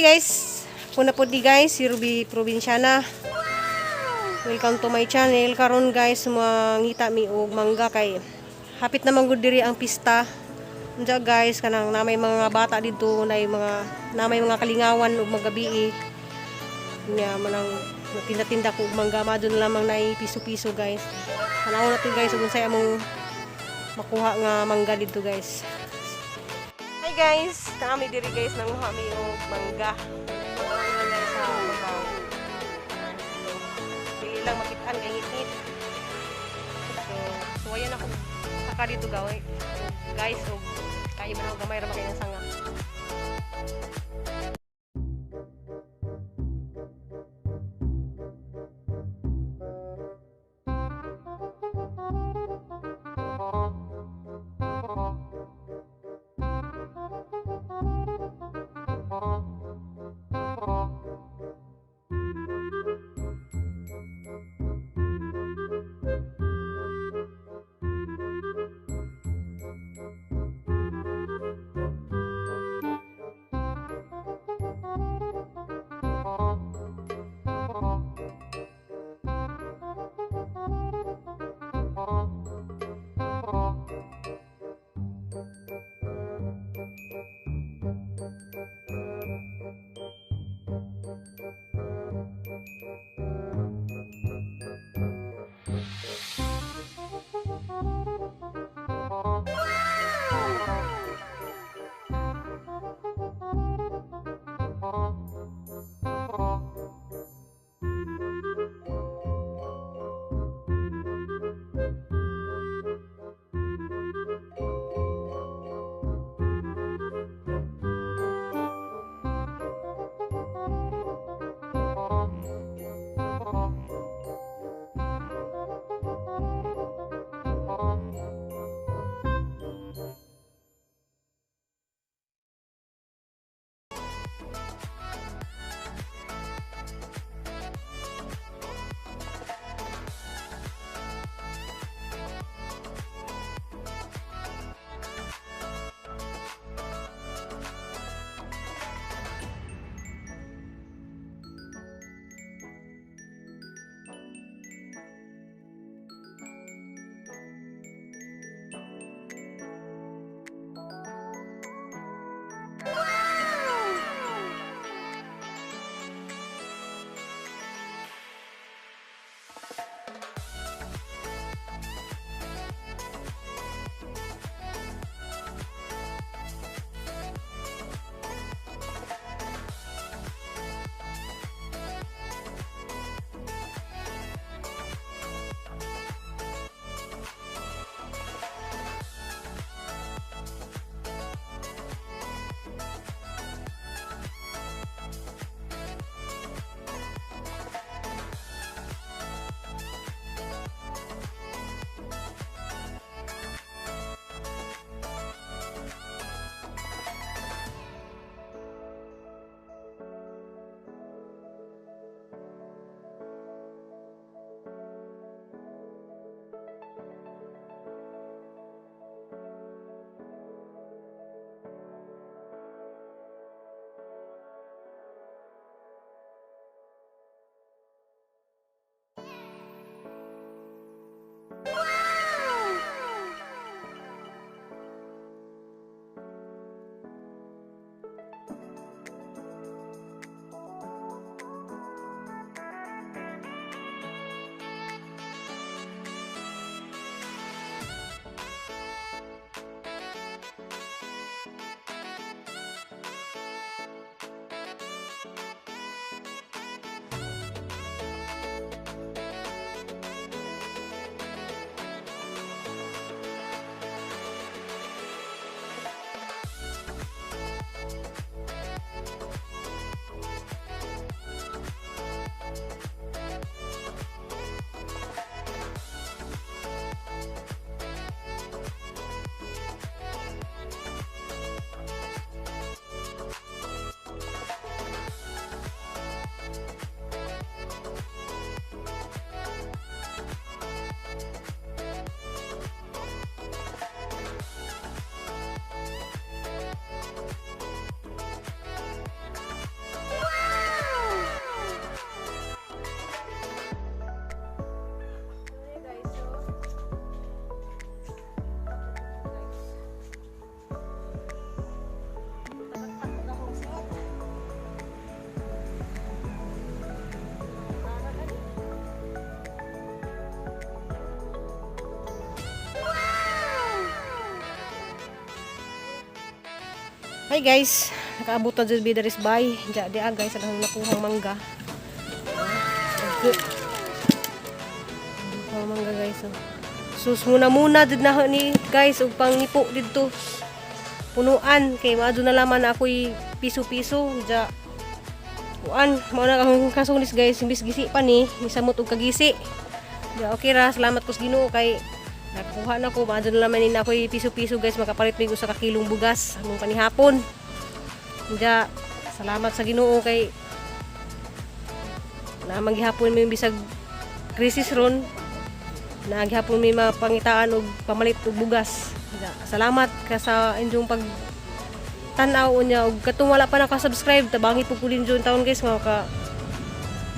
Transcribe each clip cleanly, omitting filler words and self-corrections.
Guys! Kuna po di guys, si Ruby Provinciana. Welcome to my channel. Karon guys, mangita mi og mangga kay hapit naman gud diri ang pista. Unja guys, kanang na may mga bata didto, na may mga kalingawan ug magabi. Nya manang tinda-tinda ko og mangga, madun lamang na piso-piso, guys. Tanaw natin, guys, ug unsay among makuha nga mangga didto, guys. Hi guys, kami diri guys, nanguha mi og mangga. Mangga, guys, sa babaw. Dili lang makitaan kay ngit. So, suwayan ako saka dito gawin. Guys, og kayo man ako, gamay ra man kay ng sanga. Hi guys, nakaabot na jud mi diri bay. Diya di guys, ang nakuhang mangga. Good. Nakuhang mangga, guys. Oh. Sus, muna muna jud na ni guys ug pangipo didto. Punuan kay maadto na laman na ako'y piso-piso ja. Kuan, mao na ang kasunis guys, imbis gisi pa ni, misamot og kagisi. Ja, okay ra, salamat ko sa Ginoo kay nakuha na ko, maadto na laman ni na ako'y piso-piso guys, makapalit mig usa ka kilong bugas among panihapon. Ja, salamat sa Ginoo kay naa gihapon may bisag krisis ron, naa gihapon may mapangitaan og pamalit og bugas. Ja, salamat ka sa inyong pag tan-aw unya og katong wala pa naka-subscribe, tabangi pud ko din taon guys nga maka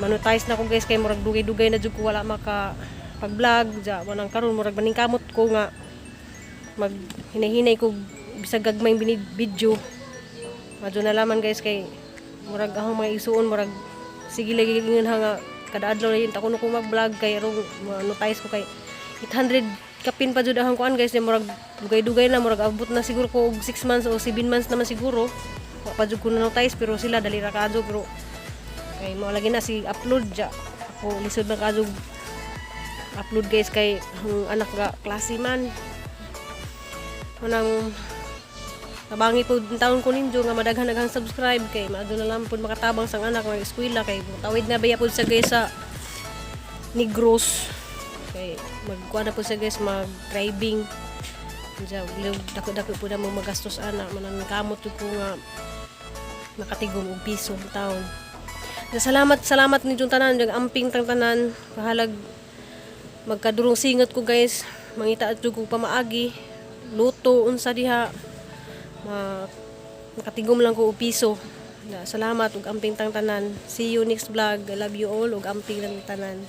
monetize na ko guys, kay murag dugay-dugay na jud ko wala maka pag-vlog. Ja, manang karon murag maningkamot ko nga mag hinahinay ko bisag gagmay video. Madyo na laman guys, kay murag akong mga isuon, murag sige lagi ingon ha nga kada adlaw na yun ako ko mag-vlog kay aron monetize ko, kay 800 kapin pa jud akong kuan guys, murag dugay-dugay na, murag abot na siguro ko og 6 months o 7 months naman siguro wa pa jud ko na notice, pero sila dali ra kaadyo. Pero kay mo lagi na si upload ja, ako lisod na kaadyo upload guys, kay ang anak ga klase man. Unang tabangi po taon ko ninyo nga madaghan-daghang subscribe kay maadto na lang pud makatabang sang anak mag eskwela, kay tawid na baya pud sa guys sa Negros, kay magkuha na po siya guys, mag driving. Diya dako-dako po na mo magastos ana, manang kamot jud ko nga nakatigom og piso taon. Salamat, salamat ninyong tanan, nag amping tang tanan, bahalag magkadurong singot ko guys, mangita at jud ko pamaagi, luto unsa diha, makatigom lang ko og piso. Salamat ug amping tang tanan. See you next vlog. I love you all ug amping lang tanan.